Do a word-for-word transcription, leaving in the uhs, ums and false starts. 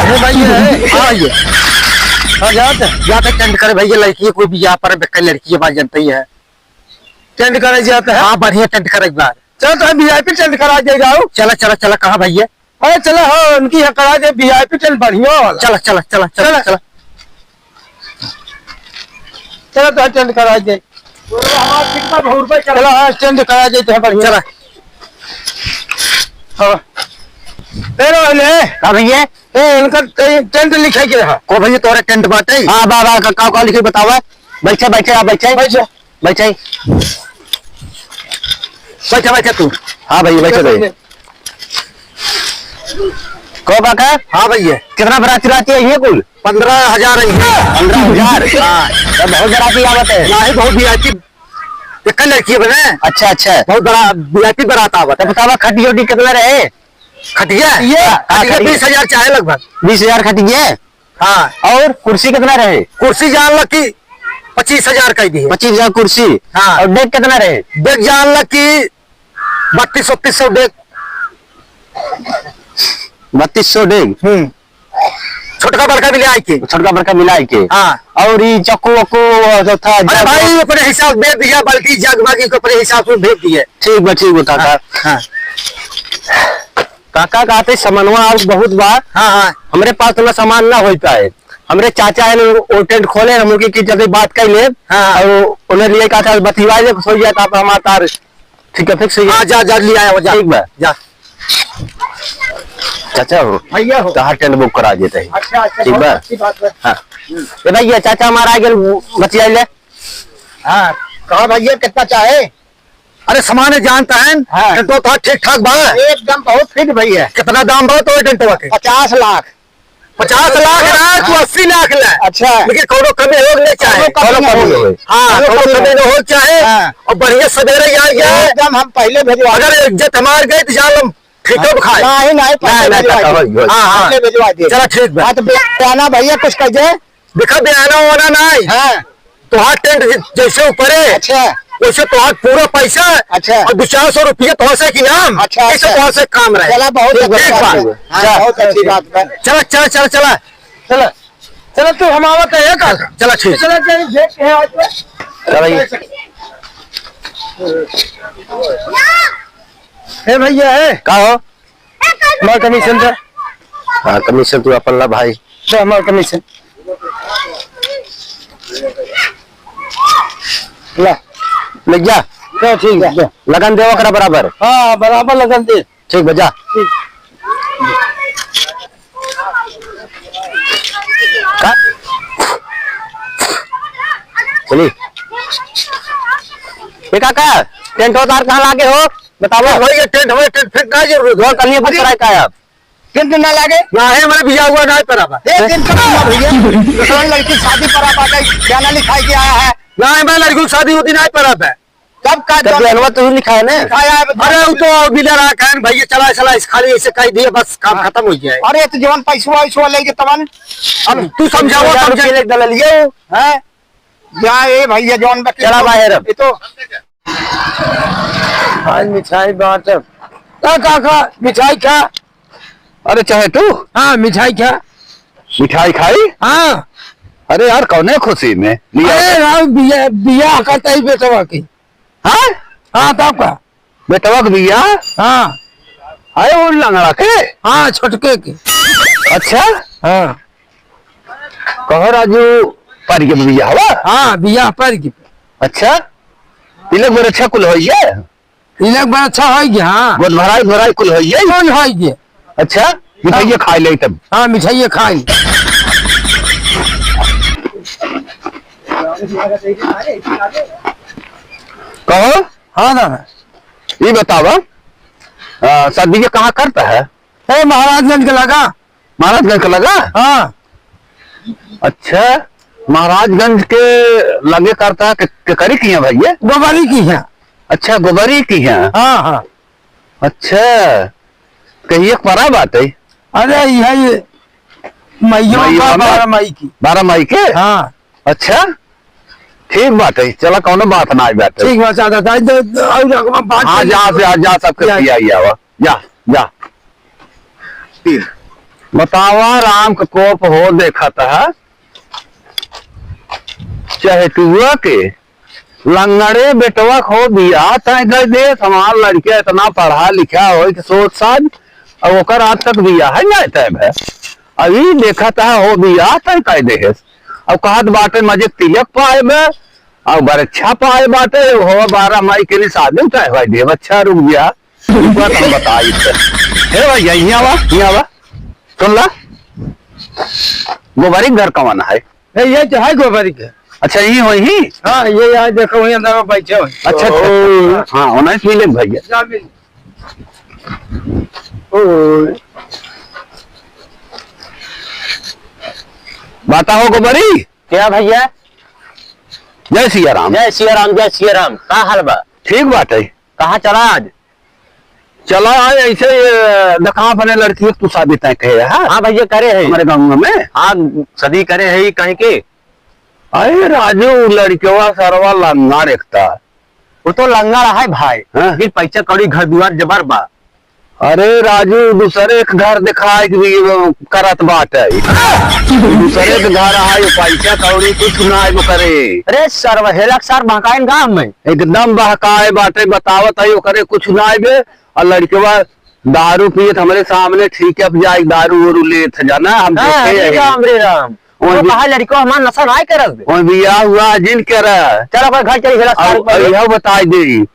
ये भैया है। हाँ भैया। हाँ, जात है। जात है टेंट करे भैया, लड़की कोई भी यहाँ पर बेकार लड़की है, बात जानते ही है। टेंट करे जात है? हाँ, बढ़िया टेंट करे एक बार। चल, तो हम VIP टेंट करा दे जाओ। चला, चला, चला, कहाँ भैया? अरे चला, हाँ, उनकी यहाँ करा दे VIP टेंट बढ़िया वाला। चला, चला, चला, चला, चला। चला। चला, तो टेंट करा दे। चला, हाँ, टेंट करा देते हैं बढ़िया। चला। हाँ। ए, रोहन, ए। का भैया? ए, इनका कहीं टेंट लिखे के रहा। को भैया, तोरे टेंट बाटे? हाँ, बा, बा, का, का, का लिखे बतावा? बैठे, बैठे, आप बैठे। बैठे। बैठे। बैठे, बैठे तू। हाँ भैया, बैठे, बैठे। बैठे। को काका? हाँ भैया। कितना बराती रहती है ये कुल? पन्द्रह हजार है। पन्द्रह हजार? हाँ। तो बहुत बराती आवत है। नहीं, बहुत VIP। एक लड़की है बने। अच्छा, अच्छा। बहुत बड़ा VIP बरात आवत है। तो बतावा, खटिया उटिया कितना रहे? खटिया? ये हाँ, खटिया खटिया। बीस हजार चाहे लगभग। बीस हजार खटिया? हाँ। और कुर्सी कितना रहे? कुर्सी जान ल कि पच्चीस हजार कह दी है। पच्चीस हजार कुर्सी। हाँ। और डेग कितना रहे? डेग जान ल कि बत्तीस सौ, तीस सौ डेग। बत्तीस सौ डेग? हम्म। छोटका बड़का मिला के। छोटका बड़का मिला के। हाँ। और ई चक्कू वक्कू जो था, अरे जग भाई, अपने हिसाब से भेज दिया, बाल्टी जग बागी को अपने हिसाब से भेज दिए। ठीक बा, ठीक बा काका। हाँ, हाँ। काका कहते समनवा और बहुत बा। हाँ, हाँ। हमरे पास उतना सामान ना हो पाए। हमरे चाचा है ना, वो टेंट खोले, हम उनके की जगह बात कर ले। हाँ। और उन्हें लिए कहा था, बतिवा ले, हो जाए तो आप हमारे तार ठीक है, fix हो गया। हाँ, जा, जा, ले आया वो, जा। ठीक बा। जा। चाचा हो, भैया हो। तहार टेंट बुक करा देते हैं। अच्छा, अच्छा, ठीक बहुत बा? अच्छी बात है। हाँ। ए भैया, चाचा हमारा आ गए, बतिया ले। हाँ, कहा भैया, कितना चाहे? अरे, सामान है, जानता है? हाँ। टेंटवा तो ठीक ठाक बा। एकदम बहुत फिट भैया। कितना दाम बा तो टेंटवा के? पचास लाख। पचास लाख ना, तू अस्सी लाख ले। अच्छा। लेकिन कौनो कमी हो नहीं चाहे। कौनो कमी ना हो। हाँ, कौनो कौनो कमी कमी ना ना हो चाहे। हाँ। और बढ़िया सवेरे आ जाए। एकदम हम पहले भिजवा अगर दें। इज्जत हमार गई तो जान हम फीटो खाए। नहीं, नहीं, पहले नहीं, नहीं, भिजवा पता दे। होई, होई। हाँ, हाँ। पहले भिजवा दे। चला ठीक बा। हाँ, तो बयाना भैया कुछ कह दे। देखा बयाना वाना नहीं। हाँ। तोहार टेंट जि-, जैसे ऊपरे, अच्छा। वैसे तोहार पूरा पैसा अच्छा। और दो चार सौ रुपया तोहार से एक इनाम, अच्छा, ऐसे अच्छा। तोहार से काम रहे। चला, बहुत ठीक बा, अच्छी ठीक बात बा। है। हाँ, जा। बहुत अच्छी बात बा। चला, चला, चला, चला। चला। चला, तू हम आवत है, का? चला, ठीक। चला, चला, देख के आओ तो। चला, ये। ए भैया, ए। का हो? हमार कमीशन दे। हाँ, कमीशन तू अपन ला भाई। दे हमार कमीशन। ला। ले जा। दे, ठीक है, दे। लगन दे ओकरा बराबर। हाँ, बराबर लगन दे। ठीक बा, जा। ठीक। का? चली। ए काका, टेंट उतार कहाँ लागे हो? बतावा। भाई, ये टेंट, हमारे टेंट फेंट का जरूरत है? और कल ये बुक कराए का है आप? टेंट ना लागे? ना है, हमारे बिया हुआ ना है पर अब। एक दिन का ना भैया, दूसरा लड़की शादी पर आप आ गई, बयाना लिखाई के आया है। ना है, हमारे लड़की की शादी होती ना है पर अब है। तब का तब जान- बयानवा तू लिखा है ना? लिखाया है, अरे, वो तो बिना रहा कहन, भैया, चला, चला, इस खाली ऐसे कह दिए, बस काम हाँ। खत्म हो जाए। अरे, तो जवन पैसवा, वैसवा लेके तवन। अब तू समझावा, हजार समझा। रुपये ले दललिए। हैं? जा ए भैया, जौन बा चला बाहर अब। ये तो आज मिठाई बांटब। का, का, का? मिठाई खा। अरे चाहे तू? हाँ, मिठाई खा। मिठाई खाई? हाँ। अरे यार, कौने खुशी में? लिया अरे राम, बिया, बिया करता ही बेटवा की। हाँ? हाँ, तब का? बेटवा के बिया? हाँ। अरे वो लंगड़ा के? हाँ, छोटके के। अच्छा? हाँ। कहो राजू, पारी के बिया हवा? हाँ, बिया पारी के। अच्छा? तिलक बरछा कुल होइए? तिलक बरछा होइए, हाँ। गोद भराई, भराई कुल होइए? कुल होइए। अच्छा? मिठाइए हाँ। खाए ले तब। हाँ, मिठाइए खाए। कहो? हाँ दादा। ये बतावा, आ, शादी के कहाँ करता है? ए, महाराजगंज के लगा। महाराजगंज के लगा? हाँ। अच्छा, महाराजगंज के लगे करता है, के, केकरी की है भैया? गोबरी की है। अच्छा, गोबरी की है। हाँ, हाँ। अच्छा, कहिए परा बात है। अरे, यही मइयो मइयो का में? बारह मई की। बारह मई के? हाँ। अच्छा, ठीक बात है, चला, कौनो बात ना आई बात है। ठीक बात, ज्यादा दाई दे, और रकमा बात हाँ, कर जा, ले। जा, जा, सबके जा। पिया ही आवा। जा, जा। तीन। बतावा राम के कोप हो देखत है, चहेतुआ के लंगड़े बेटवा को बियाह तय कर दे, हमार लड़किया इतना पढ़ा लिखा हो कि सोच साज, और ओकर आज तक बियाह है ना तय भे। अभी देखत है हो बियाह तय कर दे है, अब कहत बाटे मजे तिलक पाए बे, और बरच्छा पाए बाटे हो, बारह मई के लिए शादी तय कर दे। अच्छा रुक गया, रुक हम बताई थे। हे भैया, यहाँ आवा, यहाँ आवा। सुन ला, गोबरी घर कौन है? ए, ये तो है गोबरी के। अच्छा, ये वही? हाँ, ये यहाँ देखो, वही अंदर में बैठे हो। अच्छा, अच्छा, अच्छा। हाँ, उन्हीं से मिले भैया। जा मिल। ओ। बाता हो गोबरी? क्या भैया? जय सिया राम। जय सिया राम, जय सिया राम। का हाल बा? ठीक बात है। कहाँ चला आज? चला आज ऐसे, ये, देखा अपने लड़की तू शादी तय कहे है? हाँ भैया, करे है। हमारे गाँव में? हाँ, शादी करे है, कहीं के? अरे राजू, लड़कवा सरवा लंगड़ एकता। वो तो लंगड़ है भाई, हाँ। लेकिन पैसा कौड़ी घर दुआर जबर बा। अरे राजू, दूसरे एक घर दिखाए के भी करत बाटे। दूसरे के घर आए, पैसा कौड़ी कुछ ना आए करे। अरे सरवा, हेलक सार बहकाइन गाँव में। एकदम बहकाए बाटे, बतावत है ओकरे कुछ ना आए बे। और लड़कवा दारू पियत हमरे सामने ठीक है, अब जाए दारू उरू लेत है, जाना हम हाँ, देखे हरे हैं। राम, हरे राम। वही वो भी कहा लड़को हमार नशा ना करत बे। वही बियाह हुआ जिन करा। चलो, ओकर घर चली, हेलक सार अब, पर। अब यह बताई दे।